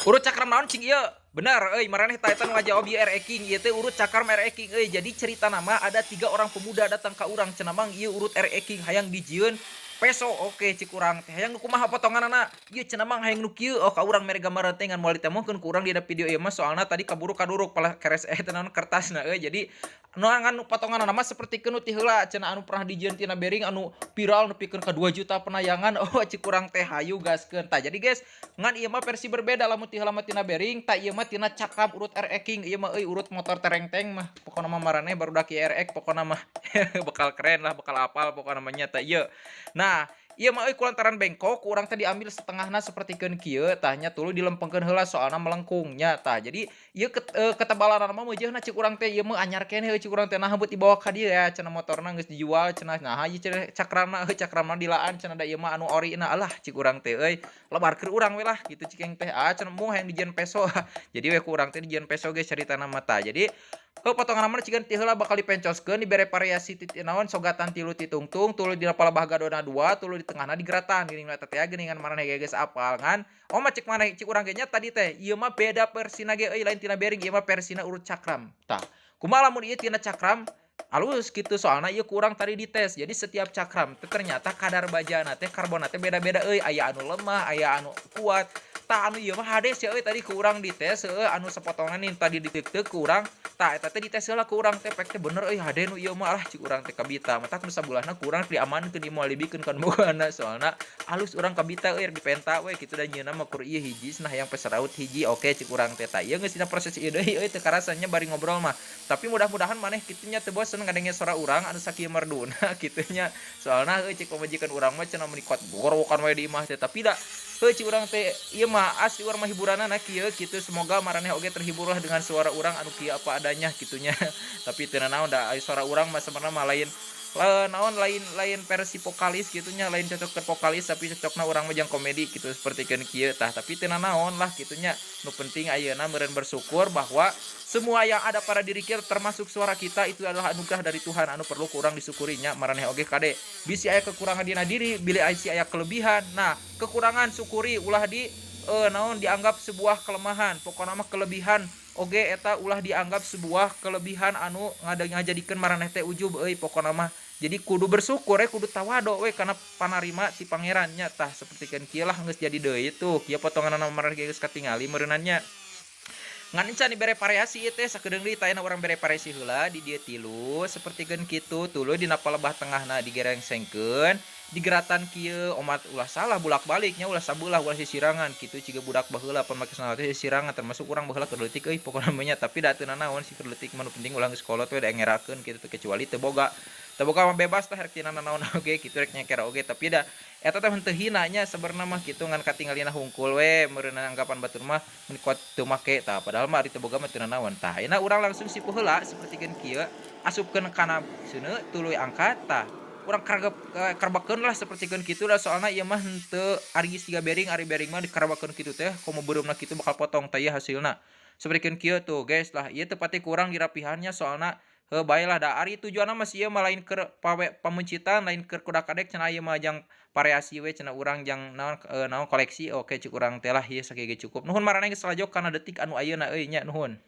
Urut cakram naon cing ieu? Benar, euy, maraneh tah eta nu ngajawab ieu RE King, ieu teh urut cakram RE King euy. Jadi cerita nama ada tiga orang pemuda datang ka urang, cenah, "Mang, ieu urut RE King hayang dijieun peso." "Oke," cik urang teh, "hayang nu kumaha potonganana?" "Ieu," cenah, "Mang, hayang nu kieu." Oh, ka urang mere gambaran teh, ngan moal ditemokeun ku urang dina video ieu mah, soalna tadi kaburu kaduruk palah keres eh teh naon kertasna euy. Jadi nu ngan potonganana mah sapertikeun nu ti heula cenah, anu pernah dijieun tina bearing anu viral nepikeun ka 2 juta penayangan. "Oh," cik urang teh, "hayu gaskeun." Tah, jadi guys, ngan ieu mah versi berbeda. Lamun ti heula mah tina bearing, tah ieu mah tina cakram urut RE King ieu mah euy, urut motor terengteng mah. Pokona mah maraneh barudak IRX pokona mah bakal keren lah, bakal apal pokona mah nya. Tah ieu, nah ieu mah euy, kulantaran bengkok urang teh diambil setengahna sapertikeun kieu tah nya, tuluy dilempengkeun heula soalna melengkung nya. Tah, jadi ieu ketebalanna mah meujeuhna cik urang teh, ieu mah anyar keneh euy. Cik urang teh, "Naha beut dibawa ka dieu ya?" Cenah, "Motorna geus dijual," cenah. "Naha ieu?" cenah, "Cakramna euy, cakramna dilaan," cenah, "da ieu mah anu orina." "Alah," cik urang teh euy, "lebarkeun urang we lah," kitu cik teh. "Ah," cenah, "embung hayang dijieun peso." Jadi we ku urang teh dijieun peso geus caritana mah. Tah, jadi heuh, potongan mah cigan ti heula bakal dipencoskeun, dibere variasi ti naon, sogatan tilu ti tungtung, tuluy dina palebah gadona dua, tuluy di tengahna digeratan geuning eta teh geuningan maraneh ge geus apal. Ngan oh mah cek maneh, cik urang ge nya tadi teh, ieu mah beda versina ge euy, lain tina bearing ieu mah, versina urut cakram. Tah, kumaha lamun ieu tina cakram alus kitu? Soalna ieu kurang tadi dites, jadi setiap cakram teh ternyata kadar bajana teh, karbonna teh beda-beda euy, aya anu lemah, aya anu kuat. Tah, anu ieu mah hades ya euy, tadi ku urang dites heueuh, anu sapotongan nih tadi diteukteuk ku urang. Tah, eta teh dites heula ku urang teh, pek teh bener euy, hade nu ieu mah. Alah, cik urang teh, kabita matak nu sabulahna ku urang diamankeun ieu, moal dibikeun kan bogana, soalna alus urang kabita euy, dipenta we kitu da nyieunna mah kur ieu hiji cenah, hayang peseraut hiji. "Oke," cik urang teh. Tah, ieu geus dina proses ieu deui euy, teu karasa nya bari ngobrol mah, tapi mudah-mudahan maneh kitu nya teu bosen ngadenge suara urang anu sakieu merduna kitu nya. Soalna euy, cik pamajikan urang mah cenah meuni kuat gorowokan we di imah teh, tapi da heuh, cik urang teh ieu mah asli urang mah hiburanana kieu kitu. Semoga maraneh oge terhibur lah dengan suara urang anu kieu apa adanya kitu nya. Tapi teu nanaon da suara urang mah sebenarnya mah lain naon, lain lain versi vokalis kitu nya, lain cocok ke vokalis, tapi cocokna urang mah jang komedi kitu sapertikeun kieu. Tah, tapi teu nanaon lah kitu nya, nu penting ayeuna meureun bersyukur bahwa semua yang ada pada diri kita, termasuk suara kita, itu adalah anugerah dari Tuhan anu perlu ku urang disyukuri nya. Maraneh oge kade bisi aya kekurangan dina diri, bilih bisi aya kelebihan. Nah, kekurangan syukuri, ulah di naon, dianggap sebuah kelemahan. Pokona mah kelebihan oge eta ulah dianggap sebuah kelebihan anu ngajadikeun maraneh teh ujub euy. Pokona mah jadi kudu bersyukur we, kudu tawado we kana panarima ti Pangeran nya. Tah, sapertikeun kieu lah, geus jadi deui tuh kieu potonganna, maraneh geus katingali meureunnan nya. Ngan encan dibere variasi ieu teh, sakedeung deui. Tah, urang bere variasi heula di dieu tilu sapertikeun kitu, tuluy dina palebah tengahna digerengsengkeun, digeratan kieu omat. Ulah salah bulak-balik nya, ulah sabelah, ulah sisirangan kitu ciga budak baheula pan make sandal teh sisirangan, termasuk urang baheula keur leutik euy pokona mah nya. Tapi da teu nanaon sih keur leutik mah, nu penting ulah geus kolot we da ngerakeun kitu teh, kecuali teu boga. Teu boga mah bebas tah, rek tina nanaon oge kitu, rek nyeker oge, tapi da eta teh henteu hina nya sabenerna mah kitu, ngan katingalina hungkul we meureun anggapan batur mah mun kuat teu make. Tah, padahal mah ari teu boga mah teu nanaon. Tah, ayeuna urang langsung sipuh heula sapertikeun kieu, asupkeun kana seuneu, tuluy angkat. Tah, urang karbakeun lah sapertikeun kitu lah, soalna ieu mah henteu aris siga bearing. Ari bearing mah dikarbakeun kitu teh komo beureumna kitu bakal potong. Tah, ieu hasilna sapertikeun kieu tuh guys lah. Ieu teu pati kurang dirapihannya, soalna heuh bae lah, da ari tujuanna mah ieu mah lain keur pawe pamencitan, lain keur kudak kadek cenah, ieu mah jang variasi we cenah urang, jang naon naon, koleksi. "Oke," cek urang teh lah, ieu sakieu ge cukup. Nuhun maraneh geus lalajo kana detik anu ayeuna euy nya, nuhun.